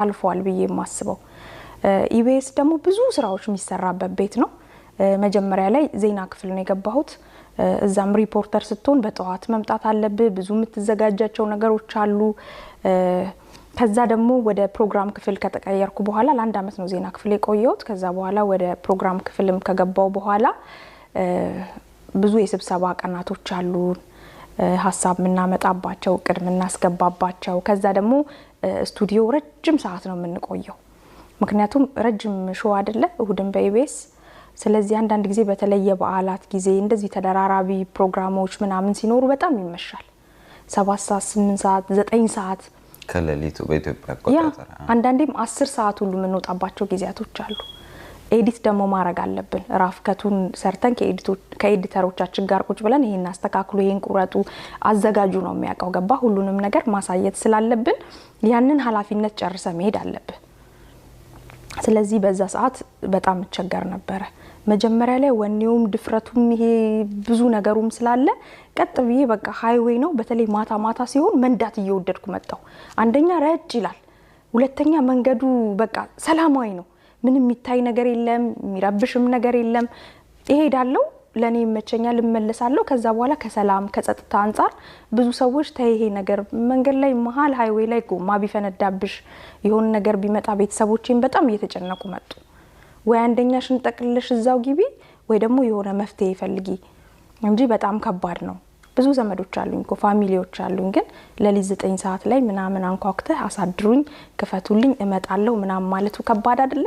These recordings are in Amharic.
አልፏል ብዬ የማስበው። ኢቢኤስ ደግሞ ብዙ ስራዎች የሚሰራበት ቤት ነው። መጀመሪያ ላይ ዜና ክፍል ነው የገባሁት። እዛም ሪፖርተር ስትሆን በጠዋት መምጣት አለብህ። ብዙ የምትዘጋጃቸው ነገሮች አሉ። ከዛ ደግሞ ወደ ፕሮግራም ክፍል ከተቀየርኩ በኋላ፣ ለ1 አመት ነው ዜና ክፍል የቆየሁት። ከዛ በኋላ ወደ ፕሮግራም ክፍልም ከገባው በኋላ ብዙ የስብሰባ ቀናቶች አሉን፣ ሀሳብ የምናመጣባቸው፣ እቅድ የምናስገባባቸው። ከዛ ደግሞ ስቱዲዮ ረጅም ሰዓት ነው የምንቆየው። ምክንያቱም ረጅም show አይደለ እሁድን በኢቢኤስ። ስለዚህ አንዳንድ ጊዜ በተለይ የበዓላት ጊዜ እንደዚህ ተደራራቢ ፕሮግራሞች ምናምን ሲኖሩ በጣም ይመሻል። 7 ሰዓት፣ 8 ሰዓት፣ 9 ሰዓት ከሌሊቱ በኢትዮጵያ ያ አቆጣጠር። አንዳንዴም 10 ሰዓት ሁሉ የምንወጣባቸው ጊዜያቶች አሉ። Edit ደግሞ ማድረግ አለብን። Rough cut ኡን ሰርተን ከ editor ኦቻችን ጋር ቁጭ ብለን ይሄን አስተካክሉ፣ ይሄን ቁረጡ፣ አዘጋጁ ነው የሚያውቀው። ገባ፣ ሁሉንም ነገር ማሳየት ስላለብን ያንን ኃላፊነት ጨርሰ መሄድ አለብን። ስለዚህ በዛ ሰዓት በጣም እቸገር ነበረ። መጀመሪያ ላይ ወኔውም ድፍረቱም ይሄ ብዙ ነገሩም ስላለ ቀጥ ብዬ በቃ highway ነው። በተለይ ማታ ማታ ሲሆን መንዳት እየወደድኩ መጣሁ። አንደኛ ረጭ ይላል፣ ሁለተኛ መንገዱ በቃ ሰላማዊ ነው። ምንም የሚታይ ነገር የለም፣ የሚረብሽም ነገር የለም። እሄዳለሁ፣ ለእኔ ይመቸኛል፣ እመለሳለሁ። ከዛ በኋላ ከሰላም ከጸጥታ አንጻር ብዙ ሰዎች ተይ ይሄ ነገር መንገድ ላይ መሀል highway ላይ ጎማ ቢፈነዳብሽ፣ የሆነ ነገር ቢመጣ፣ ቤተሰቦቼን በጣም እየተጨነቁ መጡ። ወይ አንደኛሽን ጠቅልለሽ እዛው ግቢ ወይ ደግሞ የሆነ መፍትሄ ፈልጊ እንጂ በጣም ከባድ ነው። ብዙ ዘመዶች አሉኝ እኮ፣ family ዎች አሉኝ። ግን ሌሊት 9 ሰዓት ላይ ምናምን አንኳኩተህ አሳድሩኝ፣ ክፈቱልኝ፣ እመጣለሁ ምናምን ማለቱ ከባድ አይደለ?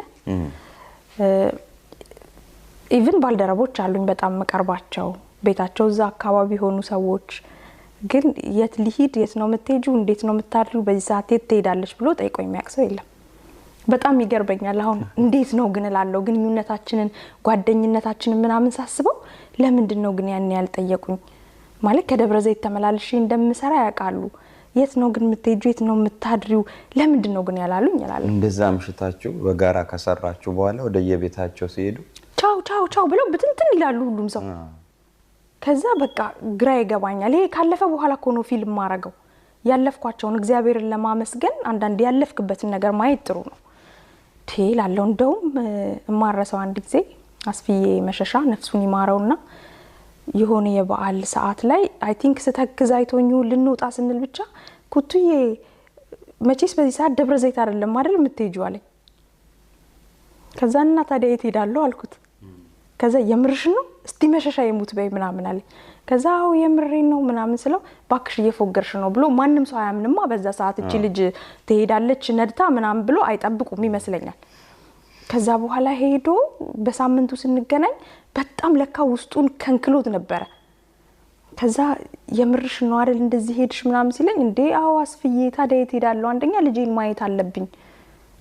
Even ባልደረቦች አሉኝ በጣም የምቀርባቸው፣ ቤታቸው እዛ አካባቢ የሆኑ ሰዎች፣ ግን የት ልሂድ፣ የት ነው የምትሄጂው፣ እንዴት ነው የምታድሪው፣ በዚህ ሰዓት የት ትሄዳለች ብሎ ጠይቆ የሚያውቅ ሰው የለም። በጣም ይገርመኛል። አሁን እንዴት ነው ግን እላለሁ። ግንኙነታችንን ጓደኝነታችንን ምናምን ሳስበው ለምንድን ነው ግን ያን ያልጠየቁኝ? ማለት ከደብረ ዘይት ተመላልሼ እንደምሰራ ያውቃሉ። የት ነው ግን የምትሄጂው? የት ነው የምታድሪው? ለምንድን ነው ግን ያላሉኝ እላለሁ። እንደዛ አምሽታችሁ በጋራ ከሰራችሁ በኋላ ወደ የቤታቸው ሲሄዱ ቻው ቻው ቻው ብለው ብትንትን ይላሉ ሁሉም ሰው። ከዛ በቃ ግራ ይገባኛል። ይሄ ካለፈ በኋላ እኮ ነው feel ማረገው። ያለፍኳቸውን እግዚአብሔርን ለማመስገን አንዳንድ ያለፍክበትን ነገር ማየት ጥሩ ነው ላለው። እንደውም እማረሰው አንድ ጊዜ አስፍዬ መሸሻ ነፍሱን ይማረውና የሆነ የበዓል ሰዓት ላይ I think ስተክዝ አይቶኝ ልንወጣ ስንል ብቻ ኩቱዬ መቼስ በዚህ ሰዓት ደብረ ዘይት አይደለም አይደል የምትሄጂው አለኝ። ከዛ እና ታዲያ የት ሄዳለሁ አልኩት። ከዛ የምርሽ ነው፣ እስቲ መሸሻ የሙት በይ ምናምን አለኝ። ከዛ አዎ የምሬን ነው ምናምን ስለው ባክሽ እየፎገርሽ ነው ብሎ፣ ማንም ሰው አያምንማ በዛ ሰዓት እቺ ልጅ ትሄዳለች ነድታ ምናምን ብሎ አይጠብቁም ይመስለኛል። ከዛ በኋላ ሄዶ በሳምንቱ ስንገናኝ በጣም ለካ ውስጡን ከንክሎት ነበረ። ከዛ የምርሽ ነው አይደል እንደዚህ ሄድሽ ምናምን ሲለኝ እንዴ አዎ አስፍዬ ታዲያ የት ሄዳለሁ? አንደኛ ልጄን ማየት አለብኝ፣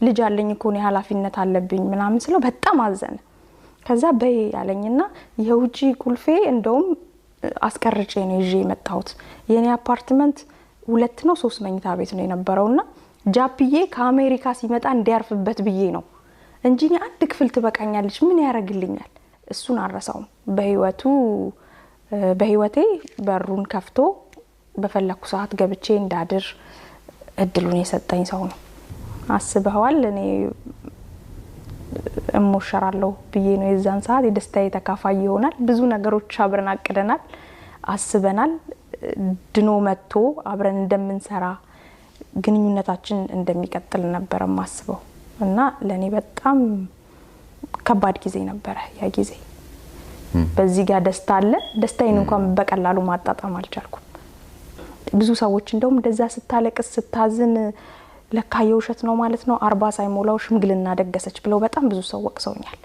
ልጅ አለኝ እኮ፣ እኔ ኃላፊነት አለብኝ ምናምን ስለው በጣም አዘነ። ከዛ በይ ያለኝና የውጪ ቁልፌ እንደውም አስቀርጬ ነው ይዤ የመጣሁት። የኔ አፓርትመንት ሁለት ነው ሶስት መኝታ ቤት ነው የነበረውና ጃፕዬ ከአሜሪካ ሲመጣ እንዲያርፍበት ብዬ ነው እንጂ እኔ አንድ ክፍል ትበቃኛለች፣ ምን ያደርግልኛል? እሱን አልረሳውም። በህይወቴ በሩን ከፍቶ በፈለኩ ሰዓት ገብቼ እንዳድር እድሉን የሰጠኝ ሰው ነው። አስበኸዋል? እኔ እሞሸራለሁ ብዬ ነው የዛን ሰዓት፣ የደስታዬ ተካፋይ ይሆናል። ብዙ ነገሮች አብረን አቅደናል፣ አስበናል። ድኖ መጥቶ አብረን እንደምንሰራ፣ ግንኙነታችን እንደሚቀጥል ነበረ ማስበው እና ለእኔ በጣም ከባድ ጊዜ ነበረ ያ ጊዜ። በዚህ ጋር ደስታ አለ። ደስታዬን እንኳን በቀላሉ ማጣጣም አልቻልኩም። ብዙ ሰዎች እንደውም እንደዛ ስታለቅስ ስታዝን ለካ የውሸት ነው ማለት ነው፣ 40 ሳይሞላው ሽምግልና ደገሰች ብለው በጣም ብዙ ሰው ወቅሰውኛል።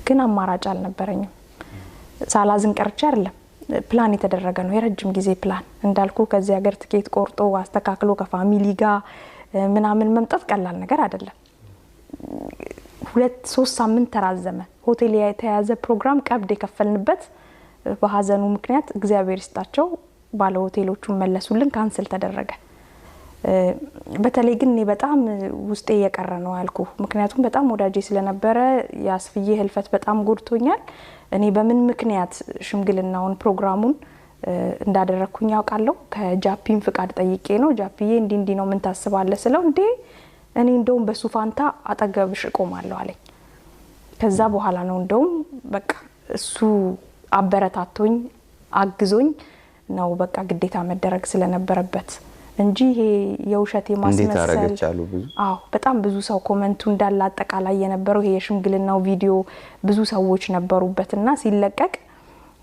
ግን አማራጭ አልነበረኝም። ሳላዝን ቀርቼ አይደለም፣ ፕላን የተደረገ ነው፣ የረጅም ጊዜ ፕላን። እንዳልኩ ከዚህ ሀገር ትኬት ቆርጦ አስተካክሎ ከ family ጋር ምናምን መምጣት ቀላል ነገር አይደለም። 2-3 ሳምንት ተራዘመ። ሆቴል የተያዘ ፕሮግራም ቀብድ የከፈልንበት በሀዘኑ ምክንያት እግዚአብሔር ይስጣቸው ባለ ሆቴሎቹን መለሱልን፣ cancel ተደረገ። በተለይ ግን እኔ በጣም ውስጤ እየቀረ ነው ያልኩ፣ ምክንያቱም በጣም ወዳጄ ስለነበረ የአስፍዬ ህልፈት በጣም ጎድቶኛል። እኔ በምን ምክንያት ሽምግልናውን ፕሮግራሙን እንዳደረግኩኝ ያውቃለሁ። ከጃፒን ፍቃድ ጠይቄ ነው። ጃፒዬ እንዲህ እንዲህ ነው፣ ምን ታስባለህ ስለው እንዴ እኔ እንደውም በሱ ፋንታ አጠገብሽ እቆማለሁ አለኝ። ከዛ በኋላ ነው እንደውም በቃ እሱ አበረታቶኝ አግዞኝ ነው በቃ ግዴታ መደረግ ስለነበረበት እንጂ ይሄ የውሸት እንዴት የማስመሰል አደረገች አሉ ብዙ። አዎ፣ በጣም ብዙ ሰው comment ኡ እንዳለ አጠቃላይ የነበረው ይሄ የሽምግልናው ቪዲዮ ብዙ ሰዎች ነበሩበት እና ሲለቀቅ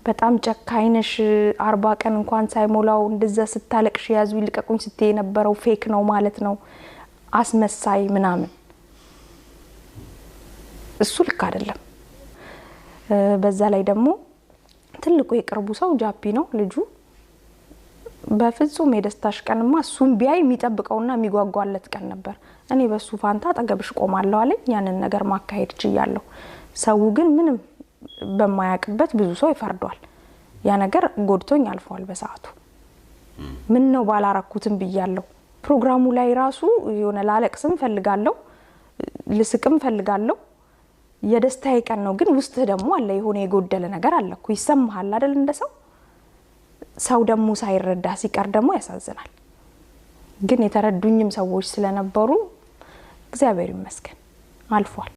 በጣም ጨካኝ ነሽ፣ 40 ቀን እንኳን ሳይሞላው እንደዛ ስታለቅሽ ያዙ ይልቀቁኝ ስትይ የነበረው fake ነው ማለት ነው፣ አስመሳይ ምናምን። እሱ ልክ አይደለም። በዛ ላይ ደግሞ ትልቁ የቅርቡ ሰው ጃፒ ነው ልጁ። በፍጹም የደስታሽ ቀንማ እሱም ቢያይ የሚጠብቀውና የሚጓጓለት ቀን ነበር። እኔ በሱ ፋንታ አጠገብሽ ቆማለሁ አለኝ። ያንን ነገር ማካሄድ ችያለሁ። ሰው ግን ምንም በማያውቅበት ብዙ ሰው ይፈርዷል። ያ ነገር ጎድቶኝ አልፏል። በሰዓቱ ምን ነው ባላረኩትም ብያለሁ። ፕሮግራሙ ላይ ራሱ የሆነ ላለቅስም ፈልጋለሁ፣ ልስቅም ፈልጋለሁ። የደስታዬ ቀን ነው፣ ግን ውስጥህ ደግሞ አለ የሆነ የጎደለ ነገር አለ እኮ፣ ይሰማሃል አይደል? እንደ ሰው ሰው ደግሞ ሳይረዳ ሲቀር ደግሞ ያሳዝናል። ግን የተረዱኝም ሰዎች ስለነበሩ እግዚአብሔር ይመስገን አልፏል።